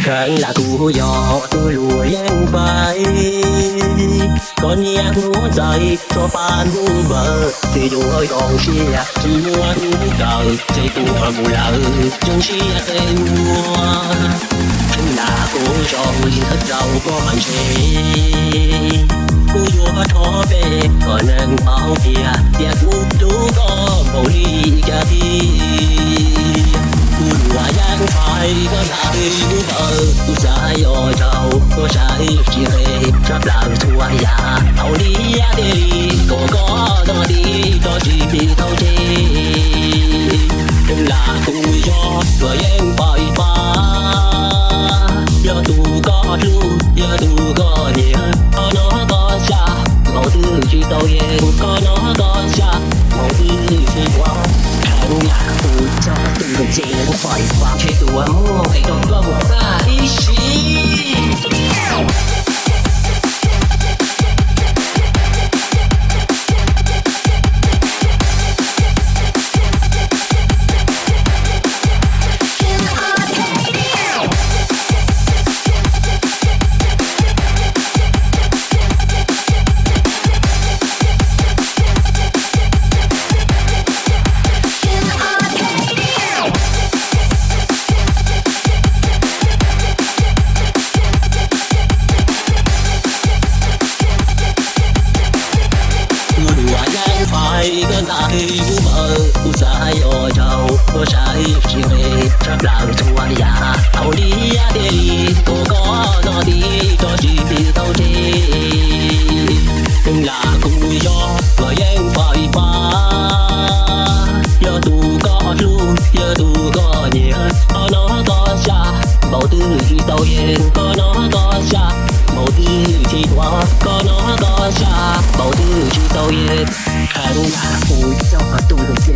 Kheev lam kuv yog tus luag yeej pais, koj niaj hnub ntxais tso pab hnub npawg, ces yuav zoo siab tsis muaj hnub kawm, ces tuag mus lawm zoo siab tej ua. Kheev lam kuv zoo li thawj zaug koj mas ntshe, kuv yuav rho peb kom neeg paub tias, tias kuv hlub koj npaum li cas tiag. Kuv luag yeej pais koj lam hnub npawg, kuv xav yos rau koj saib tsis nqe, tshaj plaws txhua yam thaum liab tiag li, kom koj noj dim koj tsis tau tseg. Kheev lam kuv yog luag yeej pais pab, yog tus koj hlub, yog tus koj nyiam, qhov no koj xav npaum twg tsis tau yeej, qhov no koj xav npaum twg tsis ua. Kheev lam kuv yog tus luag yeej pais pab, ntshe tus uas muaj nqis rau koj mus tag ib sim. Kuv luag yeej pais koj ntag hnub npawg, kuv xav yos rau koj saib tsis nqe, tshaj plaws txhua yam thaum liab tiag li, kom koj noj dim koj tsis tau tseg. Kheev lam kuv yog luag yeej pais pab, yog tus koj hlub, yog tus koj nyiam, qhov no koj xav npaum twg tsis tau yeej, qhov no koj xav npaum twg tsis ua, qhov no koj xav npaum twg tsis tau yeej. Kheev lam kuv yog tus luag